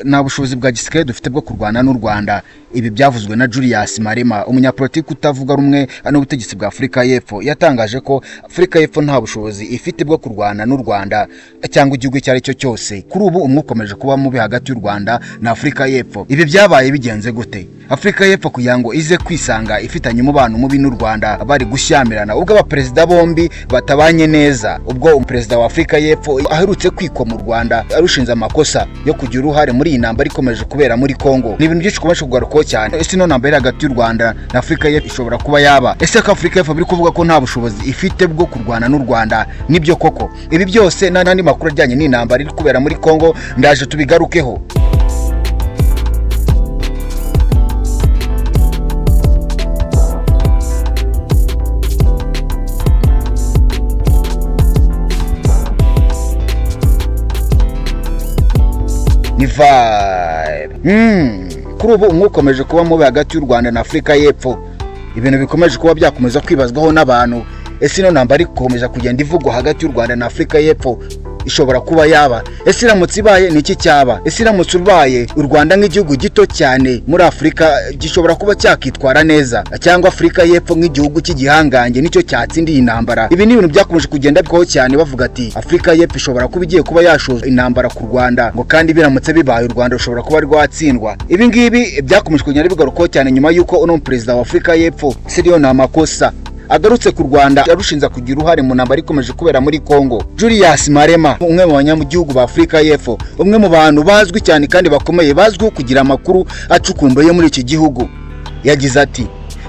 Nta bushobozi bwa gisirikare dufite bwo kurwana n'u Rwanda. Ibi byavuzwe na Julius Malema, umunyapolitiki utavuga rumwe n'ubutegetsi bwa Afurika y'Epfo. Yatangaje ko Afurika y'Epfo nta bushobozi ifite bwo kurwana n'u Rwanda cyangwa igihugu icyo ari cyo cyose. Kuri ubu umwuka ukomeje kuba mubi hagati y'u Rwanda na Afurika y'Epfo. Ibi byabaye bigenze gute? Afurika y'Epfo kugira ngo ize kwisanga ifitanye umubano mubi n'u Rwanda, bari gushyamirana ubwo abaperezida bombi batabanye neza, ubwo perezida wa Afurika y'Epfo aherutse kwikwa mu Rwanda arushinze amakosa yo kugira uruhare muri iyi ntambara ikomeje kubera muri Kongo. Ni ibintu byinshi ukomeje kugarukaho cyane. Ese ino ntambara iri hagati y'u Rwanda na Afurika y'Epfo ishobora kuba yaba? Ese ko Afurika y'Epfo biri kuvuga ko nta bushobozi ifite bwo kurwana n'u Rwanda, nibyo koko? Ibi byose n'andi makuru ajyanye n'intambara iri kubera muri Kongo ndaje tubigarukeho. Ni vibe. Kuri ubu umwuka ukomeje kuba mubi hagati y'u Rwanda na Afurika y'Epfo, ibintu bikomeje kuba byakomeza kwibazwaho n'abantu. Ese ino ntambara ikomeje kugenda ivugwa hagati y'u Rwanda na Afurika y'Epfo ishobora kuba yaba? Ese iramutse ibaye, ni iki cyaba? Ese iramutse ubaye, u Rwanda nk'igihugu gito cyane muri Afurika gishobora kuba cyakitwara neza, cyangwa Afurika y'Epfo nk'igihugu cy'igihangange nicyo cyatsindiye intambara? Ibi ni ibintu byakomeje kugenda bikwaho cyane, bavuga ati Afurika y'Epfo ishobora kuba igiye kuba yashoza intambara ku Rwanda, ngo kandi biramutse bibaye u Rwanda rushobora kuba rwatsindwa. Ibi ngibi byakomeje kugenda bigarukwaho cyane nyuma y'uko uno perezida wa Afurika y'Epfo Cyril Ramaphosa agarutse ku Rwanda yarushinza kugira uruhare mu ntambara ikomeje kubera muri Kongo. Julius Malema, umwe mu banyagihugu ba Afurika y'Epfo, umwe mu bantu bazwi cyane kandi bakomeye, bazwiho kugira amakuru acukumbuye muri iki gihugu, yagize ati: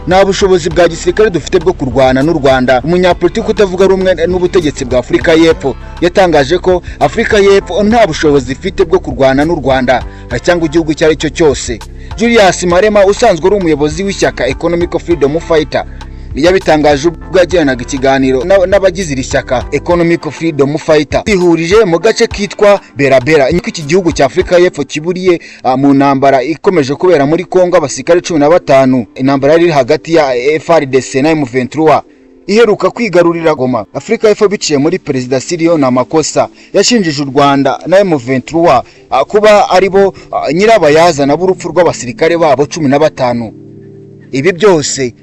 "Nta bushobozi bwa gisirikare dufite bwo kurwana n'u Rwanda." Umunyapolitiki utavuga rumwe n'ubutegetsi bwa Afurika y'Epfo yatangaje ko Afurika y'Epfo nta bushobozi ifite bwo kurwana n'u Rwanda cyangwa igihugu icyo ari cyo cyose. Julius Malema, usanzwe ari umuyobozi w'ishyaka Economic Freedom Fighter, yabitangaje ubwo yagiranaga ikiganiro n'abagize iri shyaka Economic Freedom Fighter bihurije mu gace kitwa Berabera. Niko iki gihugu cya Afurika y'Epfo kiburiye mu ntambara ikomeje kubera muri Kongo abasirikare 15, intambara yari iri hagati ya FARDC na M23 iheruka kwigarurira Goma. Afurika y'Epfo biciye muri Perezida Cyril Ramaphosa yashinjije u Rwanda na M23 kuba aribo nyirabayazana b'urupfu rw'abasirikare babo 15. Ibi byose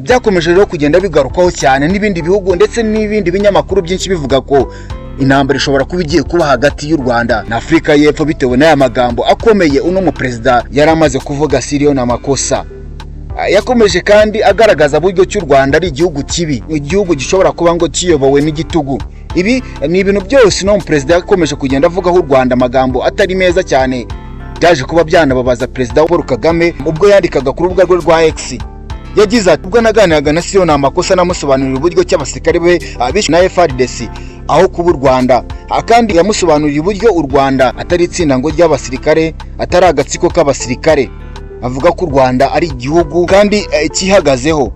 byakomeje rero kugenda bigarukwaho cyane n'ibindi bihugu ndetse n'ibindi binyamakuru byinshi, bivuga ko intambara ishobora kuba igiye kuba hagati y'u Rwanda na Afurika y'Epfo bitewe n'aya magambo akomeye uno muperezida yari amaze kuvuga, Cyril Ramaphosa. Yakomeje kandi agaragaza buryo cy'u Rwanda ari igihugu kibi, igihugu gishobora kuba ngo kiyobowe n'igitugu. Ibi ni ibintu byose uno muperezida yakomeje kugenda avugaho u Rwanda amagambo atari meza cyane. Byaje kuba byanababaza Perezida Paul Kagame ubwo yandikaga ku rubuga rwe rwa X. Yagize ati: "Ubwo naganiraga na Cyril Ramaphosa, namusobanurira uburyo ki abasirikare be bishwe na FARDC aho kuba u Rwanda. Kandi yamusobanuriye uburyo u Rwanda atari itsinda ngo ry'abasirikare, atari agatsiko k'abasirikare." Avuga ko u Rwanda ari igihugu kandi cyihagazeho.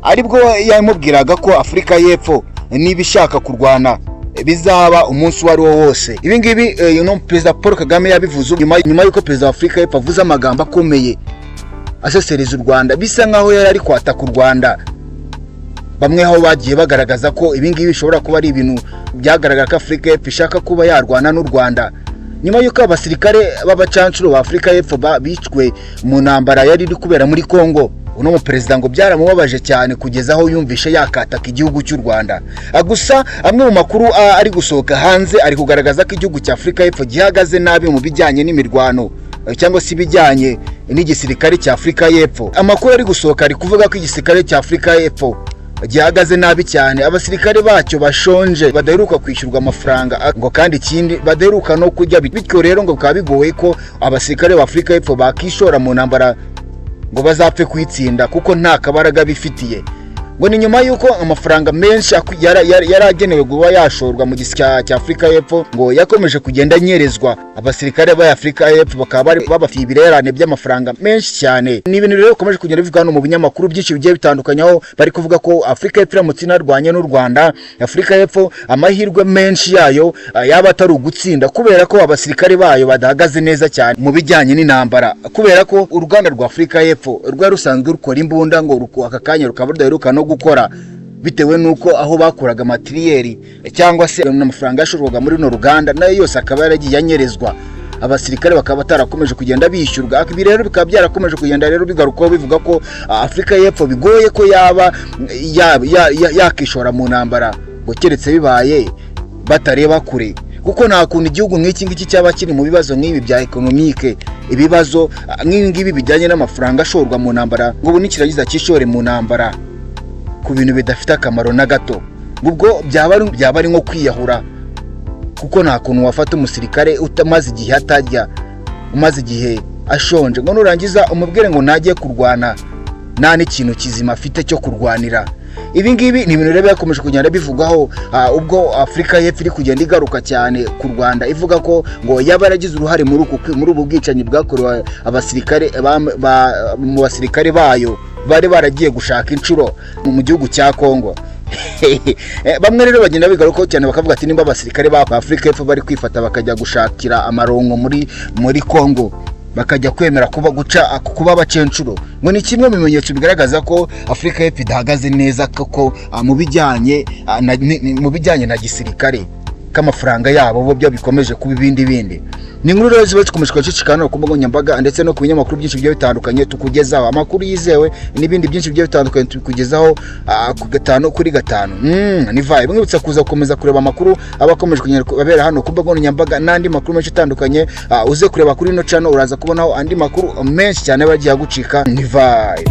Aribwo yamubwiraga ko Afurika y'Epfo niba ishaka kurwana bizaba umunsi uwo ari wo wose. Ibi ngibi uno Perezida Paul Kagame yabivuze nyuma y'uko Perezida wa Afurika y'Epfo avuze amagambo akomeye asesereza u Rwanda, bisa nkaho yari ari kwataka u Rwanda. Bamwe aho bagiye bagaragaza ko ibi ngibi bishobora kuba ari ibintu byagaragara ko Afurika y'Epfo ishaka kuba yarwana n'u Rwanda nyuma y'uko abasirikare b'abacancuro ba Afurika y'Epfo bicwe mu ntambara yari iri kubera muri Kongo. Uno muperezida ngo byaramubabaje cyane kugeza aho yumvishe yakataka igihugu cy'u Rwanda. Gusa amwe mu makuru ari gusohoka hanze ari kugaragaza ko igihugu cya Afurika y'Epfo gihagaze nabi mu bijyanye n'imirwano cyangwa se ibijyanye n'igisirikare cya Afurika y'Epfo. Amakuru ari gusohoka ari kuvuga ko igisirikare cya Afurika y'Epfo gihagaze nabi cyane, abasirikare bacyo bashonje, badaheruka kwishyurwa amafaranga, ngo kandi ikindi badaheruka no kurya. Bityo rero ngo bikaba bigoye ko abasirikare ba Afurika y'Epfo bakishora mu ntambara ngo bazapfe kuyitsinda, kuko nta kabaraga bifitiye. Ngo ni nyuma y'uko amafaranga menshi yari agenewe kuba yashorwa mu gisirikare cya Afurika y'Epfo ngo yakomeje kugenda anyerezwa, abasirikare ba Afurika y'Epfo bakaba bari babafitiye ibirerane by'amafaranga menshi cyane. Ni ibintu rero bikomeje kugenda bivugwa hano mu binyamakuru byinshi bigiye bitandukanye, aho bari kuvuga ko Afurika y'Epfo iramutse inarwanye n'u Rwanda, Afurika y'Epfo amahirwe menshi yayo yaba atari ugutsinda, kubera ko abasirikare bayo badahagaze neza cyane mu bijyanye n'intambara, kubera ko uruganda rwa Afurika y'Epfo rwari rusanzwe rukora imbunda ngo aka kanya rukaba rudaheruka no gukora, bitewe n'uko aho bakuraga matériel cyangwa se amafaranga yashorwaga muri runo ruganda nayo yose akaba yaragiye anyerezwa. Abasirikare bakaba batarakomeje kugenda bishyurwa. Ibi rero bikaba byarakomeje kugenda rero bigarukaho, bivuga ko Afurika y'Epfo bigoye ko yaba yakishora mu ntambara, ngo keretse bibaye batareba kure, kuko nta kuntu igihugu nk'iki ngiki cyaba kiri mu bibazo nk'ibi bya économique, ibibazo nk'ibi ngibi bijyanye n'amafaranga ashorwa mu ntambara, ngo ubu nikirangiza cyishore mu ntambara ku bintu bidafite akamaro na gato. Ubwo byaba ari nko kwiyahura, kuko nta kuntu wafata umusirikare utamaze igihe atarya, umaze igihe ashonje, ngo nurangiza umubwire ngo ntajye kurwana nta n'ikintu kizima afite cyo kurwanira. Ibi ngibi ni ibintu rero byakomeje kugenda bivugwaho, ubwo Afurika y'Epfo iri kugenda igaruka cyane ku Rwanda, ivuga ko ngo yaba yaragize uruhare muri ubu bwicanyi bwakorewe abasirikare mu basirikare bayo bari baragiye gushaka inshuro mu gihugu cya Kongo. Bamwe rero bagenda bigarukaho cyane, bakavuga ati nimba abasirikare ba Afurika y'Epfo bari kwifata bakajya gushakira amarongo muri Kongo, bakajya kwemera kuba guca kuba abacenshuro, ngo ni kimwe mu bimenyetso bigaragaza ko Afurika y'Epfo idahagaze neza koko mu bijyanye na gisirikare, k'amafaranga yabo bo byo bikomeje kuba ibindi bindi. Ni inkuru rero ziba zikomeje gucicikana ku mbuga nkoranyambaga ndetse no ku binyamakuru byinshi bigiye bitandukanye. Tukugezaho amakuru yizewe n'ibindi byinshi bigiye bitandukanye, tubikugezaho ku gatanu kuri gatanu. Ni vibe. Mwibutsa kuza gukomeza kureba amakuru aba akomeje kugenda abera hano ku mbuga nkoranyambaga n'andi makuru menshi atandukanye. Uze kureba kuri ino channel, uraza kubonaho andi makuru menshi cyane aba agiye agucika. Ni vibe.